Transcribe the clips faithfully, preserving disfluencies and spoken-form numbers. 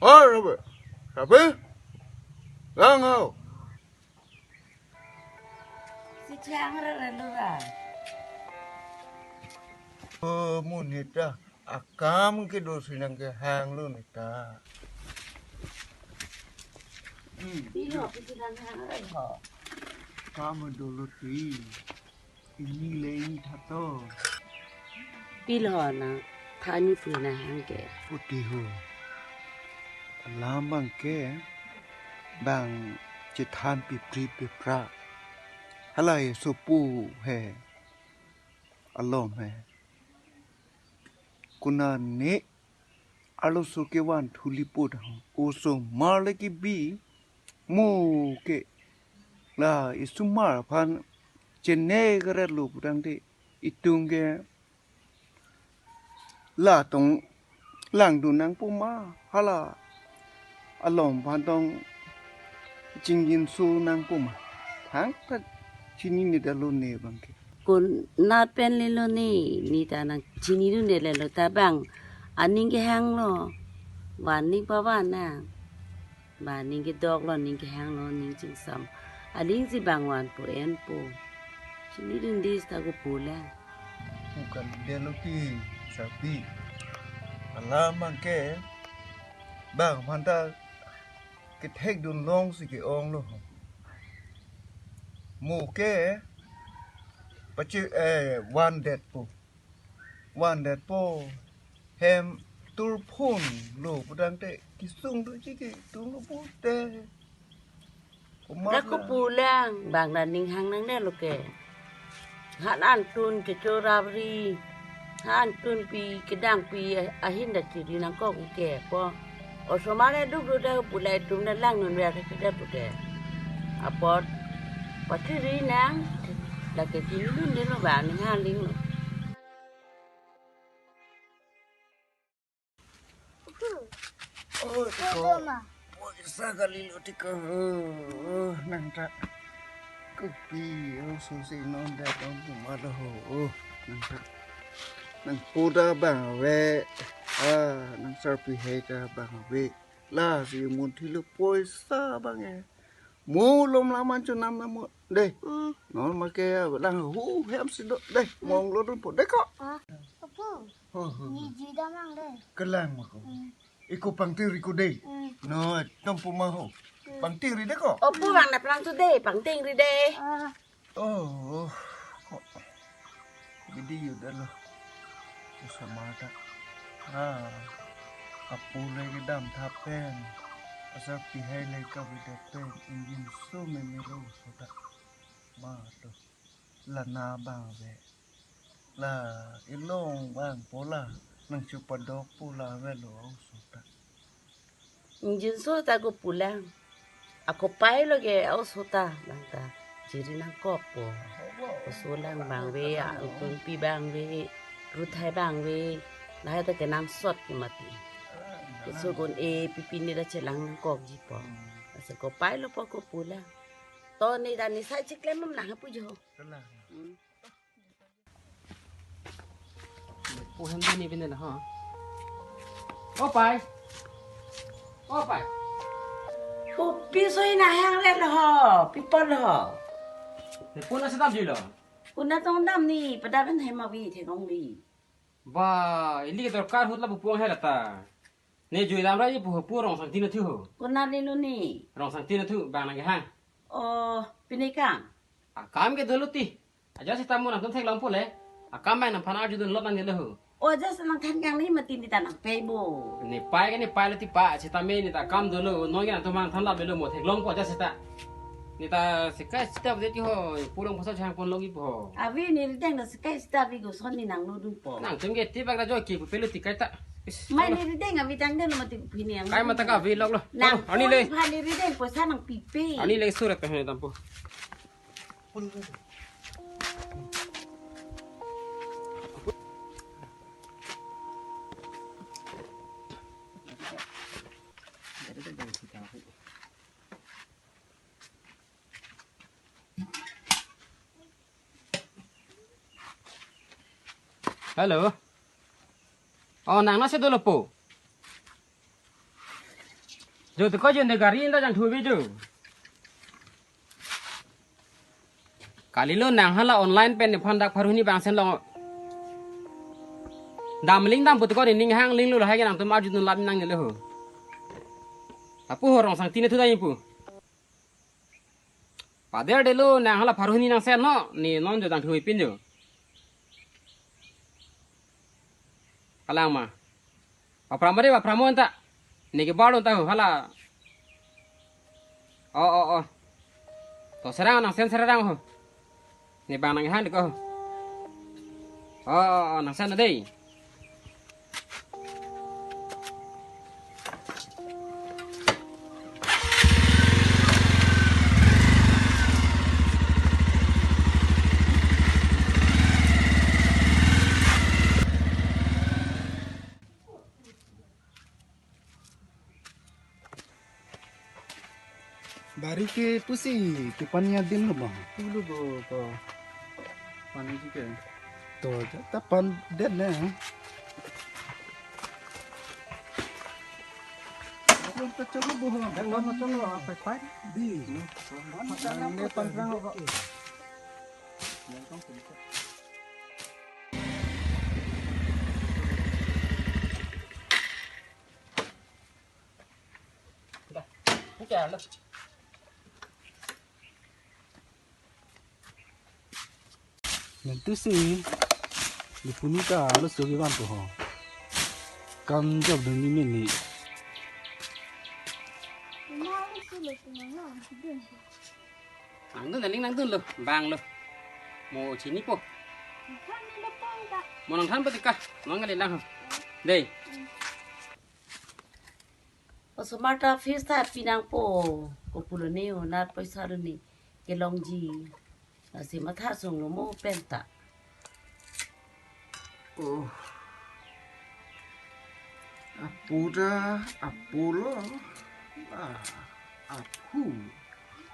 Oh, Rabe. Rabe? Lang ho. Si chang ra ra lu ra. Oh, mo neta. Akam kedo si nangkehang lo neta. Hmm. Pilo, pisi nang hang ra ho. Kam dolo ti. Ini le ini thato. Pilo na thani pui na hang ke. Puti ho. Alam abang ke bang chethan pipri pipra. Halai sopu he. Alom he. Konane arloso kevan thuli po dang. Osomar le kebi mo ke. La isomar aphan chene keret lo pu tangte itum ke la tong langdun nangpo ma hala alom aphan tong chingjinso nangpo ma. Thangta chinine ta lo ne abang ke. Konat pen lelo ne, neta nangchinidunde lelo ta bang aning kehang lo. Van ning pavan nang. Ba ning kedok lo, ning kehang lo, ning chingsam. Aning si bang vanpo enpo. Chinidunde seta kopu lang. Pu kalidet lo ti, Sarpi. Alam abang ke bang aphan ta kethekdun long si ke-ong lo. Mo ke pachi, eh, vandetpo. Vandetpo. Hem turphun lo pu tangte kesung do chiki tung lo pute. Komat la kopu lang, bang la ning hang nangne lo ke. Han an tun kecho ravri. Han an tun pi kedang pi ahin ta chiri nangkok ke po. Osomar le duk do ta pu la itum ta langdun ver ke ta pute. Apot pachiri nang, la ke chinidunde lo ba ning hang ling lo. Oh, tiko. Poisa kalilo tiko. Oh, nang ta. Kopi, oh, susi non da dong puma lo ho. Oh, nang ta. Nangpo ta bang ave. Ah, nang Sarpi hai ta bang ave. Lasi mun thilo poisa abang e. Mo lom laman chonam na mo. Dei. Hmm. Non make dang hu hem si do. Dei, mong lo dun po. Dei ko. Ah, apo. Ho, ho, ho. Ni jui damang dei. Kelang ma ko. Hmm. Iko pangtingri ko dei. Hmm. No, tom puma ho. Hmm. Pangtingri dei ko. Opo bang na plang tu dei, pangtingri dei. Ah. Oh, ko. Bidi yuda lo. Osomar ta. Ah. Apo le kedam tha pen. Asarpi hai le kavedet pen. Ingjinso meme lo oso ta. Ma to. La na bang ave. La ilong bang po la. Nang chupadok po la avelo oso ta. Ingjinso ta kopu lang. Ako pai lo ke oso ta bang ta. Chiri nangkok po. Oso lang bang ave, angtungpi bang ave, ruthai bang ave. Lahai ta kenangsot ke mati. Keso kon-e pipi ne ta chelang nangkokji po. Asa ko pai lo po kopu lang. To ne ta ne sai chiklem mam nang hapu jo. Hmm. Pu hem duni bine lo ho. O pai. O pai. Kopi soi nahang re lo ho. Pi apot lo ho. Ne pu na sedap ji lo. Pu na tong dam ni, pada kan hem avi theklongri. Ba, ili ke dorkar ahut lapu pu-ang he lata. Ne jui damra ji pu ho, pu Rongsangtin athu ho. Konat lelo ne. Rongsangtin athu bang nangkehang. Oh, pine kang. Akam ke dolo ti. Ajat seta mo nangtum theklong po le. Akam bang nangphan arjudun lot nang delo ho. O ajat seta nangthan kang ni mati ne ta nangpei bo. Ne pai ke ne pai lo ti pa, seta me ne ta akam dolo, non ke nangtum nangthan lap dolo mo theklong po ajat seta. Ne ta sekai seta bede ti ho, pu Rongphasa chang pon longji po ho. Avi ne rideng ta sekai seta avi koson ne nanglodun po. Nangtum ke ti bak ta jo ke pu pelo ti kai ta. Is, mai ne rideng avi tang dolo mati pu ne ang. Kai mata ka avi lok lo. Nang ani le. Pon phan ne rideng poisa nangpipe. Ani le surat ka he tampo. Hello. Oh, nang nasi dolo po. Jo, teko jo, ne gari inta jangthu ave jo. Kalilo, nang hala online pen nephan dak pharo hini bangsen long. Dam ling dam pu teko, ne ning hang linglo, lahai ke nangtum arjudun lam nangnelo ho. Lapu ho Rongsangti ne thu dam pu. Paderdetlo, nang hala pharo hini nang sen no, ne non jo jangthu ave pin jo. Kalang ma. Baphrang ma de, baphrang mo anta. Ne ke barlo anta ho hala. Oh, oh, oh. To serang, nang sen serang ho. Ne bang nang han ko. Oh, oh, oh, nang sen dei. Bari ke pusi ke pan adim lo bang. Tulu bo ko. Pan ji ke. To, ta pan det ne. Belum tercelu bo. Belum tercelu, apa, Pak? Di. Pan ne pan rang ko. Dah, oke, halo. Nanti si, di puni ta lo sugi van ko ho. Kam job dun ni mini. Nangdun, aling nangdun lo, bang lo. Mo chinipo. Mo nangthan pati ka, nang ngali lang ho. Dei. Osomar ta fees ta pi nangpo, kopulo ne onat paisa do ne kelongji. Lasi matha sunglo mo penta. Oh. Apo ta, apo lo. Ah, aphu.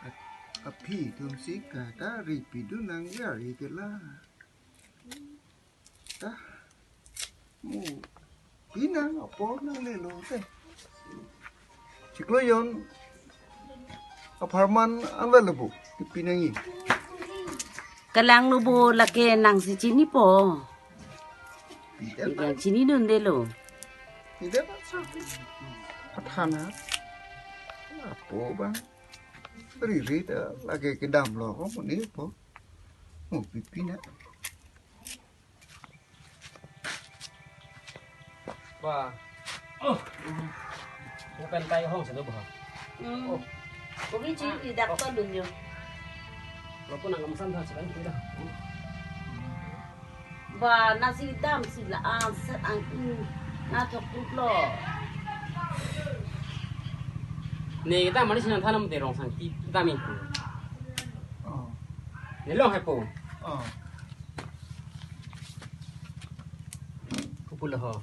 Ap-, aphi atum si kata ri pidun nang ya ri ke la. Ta. Mo, pi nang apor nang lelo te. Chiklo jon apharman an lelo bo, pi nang i. Kalang lo bo, lake nang si chinipo. Pi det. Nang chinidunde lo. Pi det sa. Pathana. Apo bang. Ri ri ta lake kedam lo ko mo ni po. Mo pi pi na. Ba. Oh. Ko pen kai hong sa do ba. Hmm. Oh. Ko bi chi i dak to dun yo. Lo ko nang kamsan tha sa kan kita. Ba, nasi dam si la an set ang in. Na thok kut lo. Ne dam mani sinang thanam te Rongsangti dam i. Oh. Ne long hai po. Oh. Kopulo ho.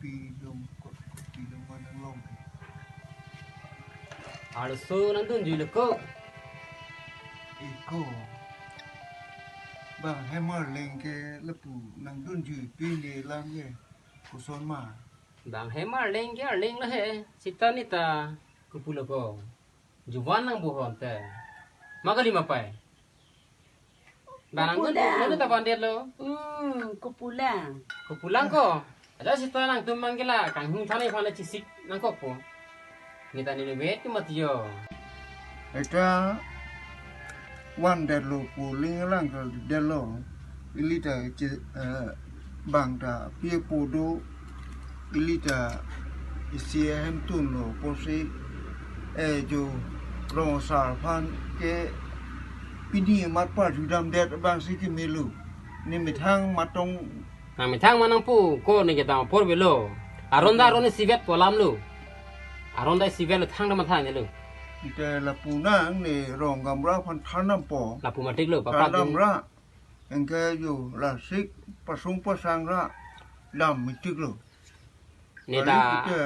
Pilong ko, pilong manang long ke. Arloso nangdunjui lo ko. Iko. Bang Hemar Leng ke lapu nangdunjui pi ne lang ke. Koson ma. Bang Hemar Leng ke arleng lo he. Sita ne ta kopulo ko. Juvan nang buhon te. Ma kali ma pai. Bang nangdun, kopulang. Nangdun ta van det lo. Hmm, kopulang. Kopulang ko. Ada sita nangtum manggila kanghung thanai phana chisik nangkok po. Ne ta ne vet ke mati yo. Eta van det lo pu ling lang ke det lo. Ili ta che, eh, bang ta pi apo do, ili ta isi ahem tun lo pusi, eh, jo Rong Asar aphan ke pini mat par judam det bang si ke melu. Ne methang matong. Nang methang ma nangpu ko, ne kedam apor avelo. Aron ta aron isivet pu alam lo. Aron ta isivet lo, thang ta mathang lo. Ite lapu nang ne Rong Gamra aphan tharnam po. Lapu matik lo, paprak tharnam ding. Ra. Anke jo lasik pasung pasang ra dam mitik lo. Ne ta kali ite.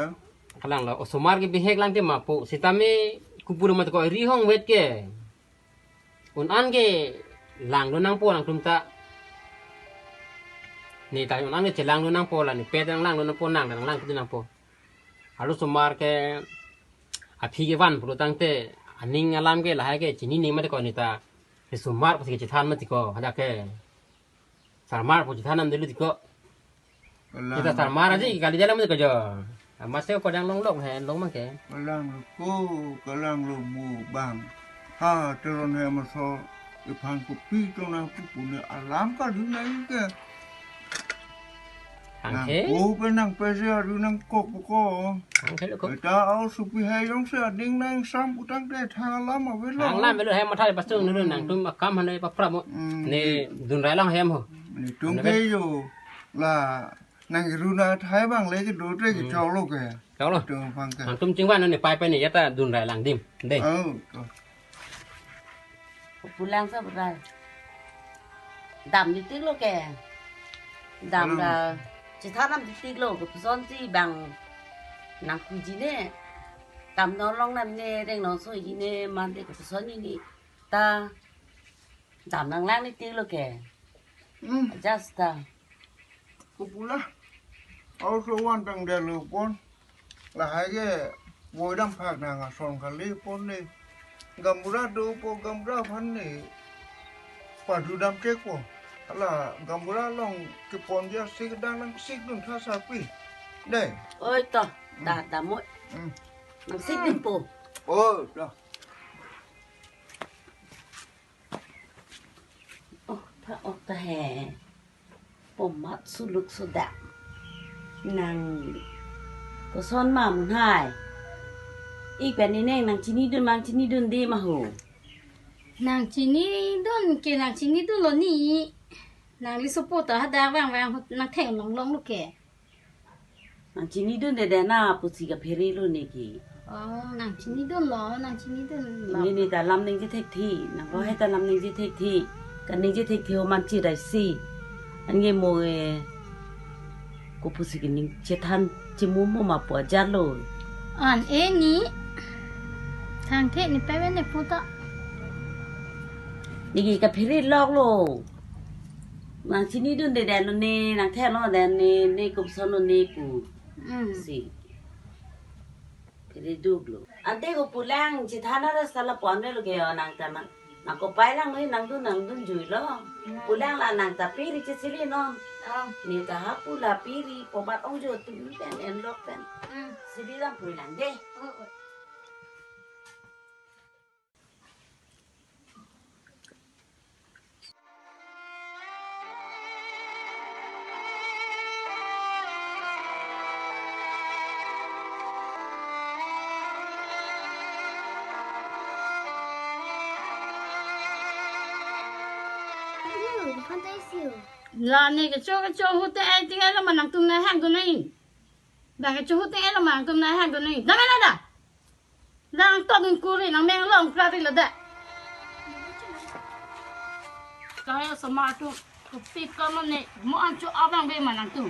Kalang lo, osomar ke bihek lang te ma po. Sitame kopulo mat ko ri hong vet ke. Un an ke langdun nangpo nangtum ta. Ne ta un an ke chelangdun nangpo, la ne pet nang langdun nangpo, nang nang lang dun nangpo. Arlosomar ke aphi kevan pulo tangte aning alam ke lahai ke chinine mati ko neta. Risomar pusi kechethan mati ko, hadak ke. Sarmar pu chethan nam dulu tiko. Kalang. Neta sarmar aji kali jalan mati ko jo. Amat se kodang longlong he, long mang ke. Kalang lo ko, kalang lo mu bang. Ha, teron he maso iphan kopi tong nangpi pu ne alam kali nai ke. Hang he? Nangko pe nangpese adu nangkok pu ko. Hang he lo ko. Eta au supi he jongsi ading nang sam pu tangte thang alam avelo. Thang alam avelo, he matha pasung dulu. Hmm. Nangtum akam hanu paprap mo. Hmm. Ne dun rai lang hem ho. Netum ke jo la nang runa thai bang le kedo te ke. Hmm. Chok lo ke. Chok lo. Tum bang ke. Nangtum chingvan ne pai pai ne jata dun rai lang dim. De. Oh, to. Pulang sa berai. Dam titik lo ke. Dam. Pulang. Da chethan dam titik lo, kopuson si bang nangpuji ne. Dam nong long nam ne, reng nong soji ne, mante kopuson ni ni. Ta dam nanglang titik lo ke. Hmm. Just ta. Ko pu la. Au so van tang det lo pon. Lahai ke voi dam phak nang ason kali pon ne. Gaonbura do po, gaonbura aphan ne padu dam chek po. Hala gaonbura along kepon dia sik dang nang sik dun tha sapi. De. Oi to, da, da mo. Hmm. Nang sik dun po. Oh, da. Oh, ta, oh, ta he. Pomat suluk sudak. Nang koson ma munhai. Ik pen ineng nang chinidun, nang chinidunde ma ho. Nang chinidun ke nang chinidun lo ni. Nang lisopo ta hadak vang vang nang theng longlong lo ke. Nang chinidunde det na pusi kaphere lo ne ke. Oh, nang chinidun lo, nang chinidun lo. Nini ta lam ningje thekthe, nang ko hai ta lam ningje thekthe. Kaningje thekthe ho man chirai si. An nge mo e. Ko pusi ke ning chethan chimu mo ma pu ajat lo. An e ni. Thangthe ne pave ne pu ta. Ne ke kaphere lok lo. Nang chinidunde det lo ne, nang thek lo det ne, ne kopuson lo ne pu. Mm. Si. Phere duk lo. Ante ko pulang chethan ra sala pon lo ke yo nang ta nang. Nang ko pai lang noi nang dun nang dun jui lo. Mm. Pulang la nang ta piri chesili non. Oh. Ne ta ha pu la piri pomat ong jo tu pen en lok pen. Mm. Sili lang pulang de. Oh, oh. Ayo, bukan tayo siyo. La ne kecho kecho ahut te ai ting ai lo ma nangtum nang hang dun nai. Bang kecho ahut te ai lo ma nangtum nang hang dun nai. Dam na da. Nang to dun kuri nang meng long kra ri lo da. Kaya sama tu kopi kama ne mo an cho abang be ma nangtum.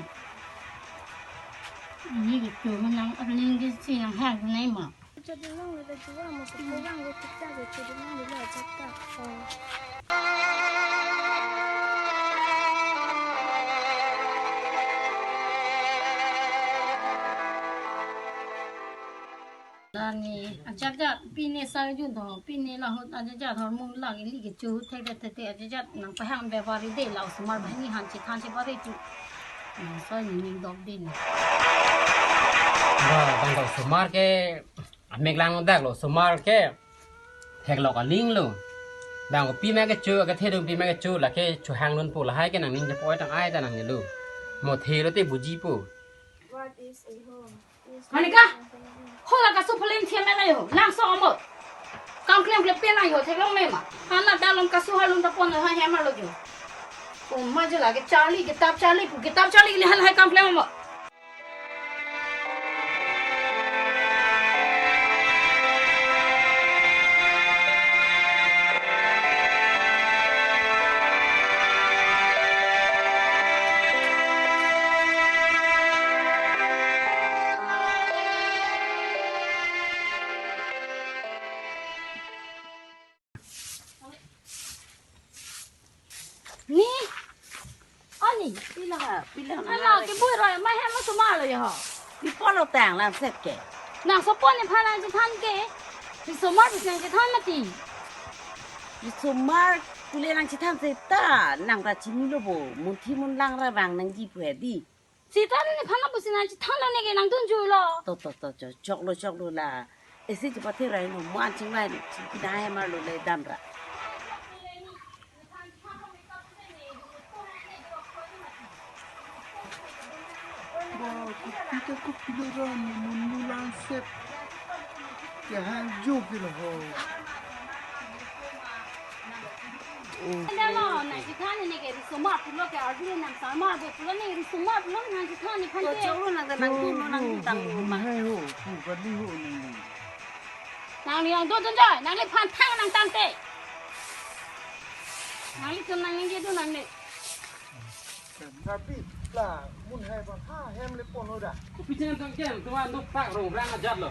Ni kecho ma nang aning kisi nang hang dun nai ma. Jadi nang le juwa mo ko orang le kita le jadi nang le ajak ta. Oh. Lani ajak ajak pine sarjun to, pine lahut ajak ajak hormon lagi li kecho thek thek thek thek ajak ajak nang pahang bepari de la osomar banghini han chethan chepari tu. Nang so ni ning dok din. Ba, bang dok osomar ke amek lang dak lo osomar ke. Theklok aling lo. Bang kopi ma kecho, kethe dun pi ma kecho, lake chohang dun po lahai ke nangning chepoi tang ai ta nangni lo. Mo the lo te buji po. What is a home? Manika, hola kasu phaling thiam mena yo, lang so amo. Kam klem klem pen lang yo, theklong me ma. Hana dalom kasu halun ta pon ha hema lo yo. Ko ma je lake charli, kitab charli, kitab charli le han hai kam klem amo. Ni. Ani, pila ha, pila ha. Ala, ke bui roi, ma hem ma sumar lo ya ha. Pi polo tang lang set ke. Nang sopon nephan nangchethan ke. Risomar pusi nangchethan mati. Risomar pule nangchethan seta, nang ta chinilo bo. Munthi munlang ra vang nangji pu hedi. Seta nephan pusi nangchethanlo, neke nangdunjuilo. To, to, to, to, choklo, choklo la. Isi chepathe rai no, muan chingvai no, chingkidai marlo le damra. Ba, kopi ta kopilo ra ni mun mulan sep. Kehang jo kilo ho. Oh. Nanglo, nangchethan neke risomar pulo ke arjule nang samar bo pulo ne risomar pulo nangchethan nephan ke. Choklo nang ta nangdunlo nangdun tanglo ma. Hai ho, pu kali ho nang. Nangli nangdundun joi, nangliphan thang nangtangte. Nanglitum nangning kedun nangne. Napi la mun hai bang ha hem le pon hoda. Kopi chenam tangke, tuma noktak rong rang ajat lo.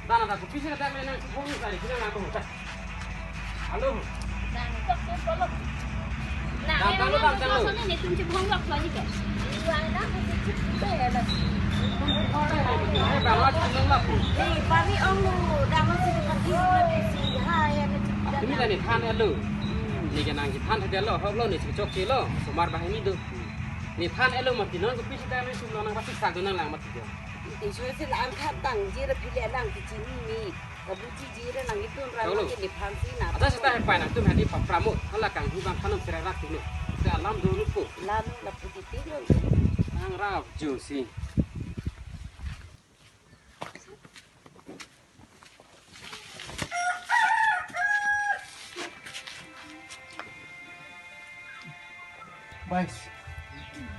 Dana ta kopi chenam tangke nang sibong sa di chenam nang ta. Alo. Nang tok tok tok. Nang dam tanglo, dam tanglo. Netum chibong lok lagi ke. Hai bang la chenam la pu. Ni pari ong lu, dam si pari ong lu si. Hai ya. Ini tadi than alo. Neke nangchethan tadi alo, hok lo ne chokche lo, somar banghini do. Nephan elo mati non kopi seta netum nang pasi sak do nanglang mati jo. Iso si la-an than tangji ra phi le lang kechini ni. Kabuji ji ra nangkedun ra. Choklo. Nang ke nephan si na. Ada seta hepai nangtum hadi papramo. Hala kanghu bang thanom serak rak tino. Seta alam dolo po. Lalu lapu titik lo. Nangrap jo si. Bai,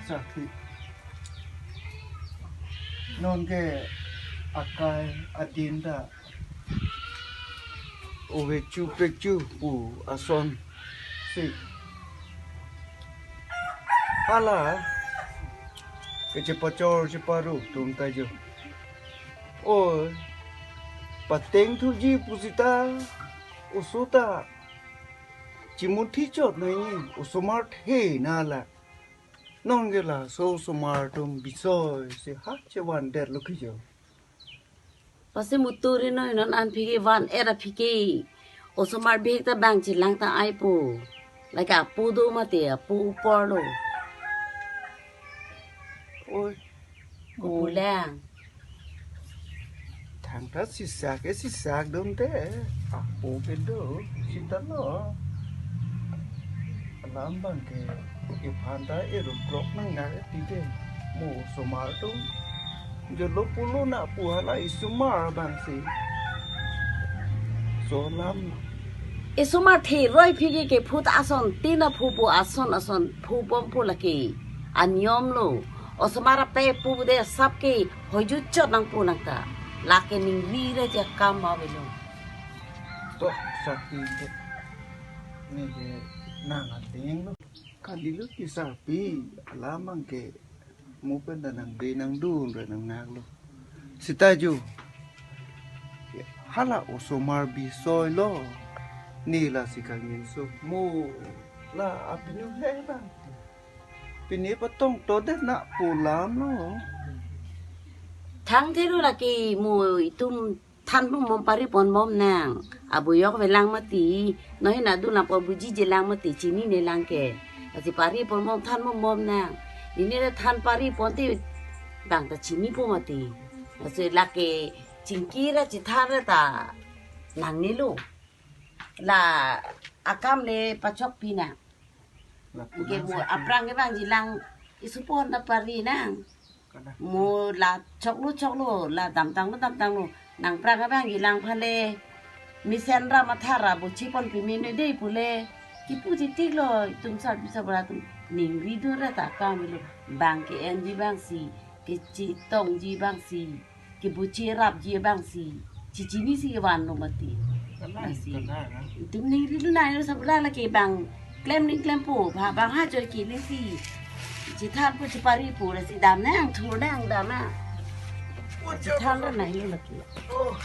sarpi. Non ke akai adin ta ove chu pek chu pu ason si. Hala kechepachor cheparu atum ta jo. Oi, pateng thuji pusita, oso ta chimuthi chot nangji, osomar the na la. Non ke laso osomar atum bisoi si ha chevan det lo kijo. Pasi muturi noi non an aphi ke van er aphi ke. Osomar bihek ta bang chelang ta ai po. Lake apo do mati, apo upor lo. Oi. Kulang. Thangta sisak ke sisak dun te. Apo ke do. Sita lo. Alam bang ke. Iphan ta irum klok nang nang ti ke. Mo osomar atum. Jolo pulo na pu hala isomar bang si. Solam. Isomar the roi aphi ke ke phut ason tin aphu pu ason ason phu bom pu lake. Aniom lo. Osomar ape pu de sap ke hoju chot nang pu nang ta. Lake ningri re je kam ma velo. To sakpi de. Neke nang ating lo. Kali lo ki sarpi alam bang ke. Mo pen ta nang de nang dun re nang nak lo. Sita ju. Hala osomar bisoi lo. Ne la si kangin so. Mo la apinu he bang. Pine patong to det na pulam lo. Thang thiru lake mo itum than pon bom pari pon bom nang. Abuyok velang mati. Nohe na dun lapo buji je lang mati, chini ne lang ke. Lasi pari pon bom than bom bom nang. Nini le than pari pon ti bang ta chini po mati. Lasi lake chingki ra chithan ra ta nangnelo. La akam le pachokpi nang. Ke mo aphrang ke bang jilang isupon ta pari nang. Mo la choklo choklo la damtanglo damtanglo. Nang phrang ke bang jilang phale. Mesen ra mathara buchi pon pimin de pule. Kipu titik lo itum sar bisa beratum. Ningri dun ra ta kam lo. Bang ke-enji bang si. Kechetongji bang si. Kebuchi rapji bang si. Chichini si van lo mati. Kalang, si kalang, ah. Itum ningri dun nai lo sabula lake bang. Klem ning klem po. Bha bang ha joy ki ning si. Chithan po chipari po lasi dam nang thur nang dam na. Chithan lo nai lo lake. Oh.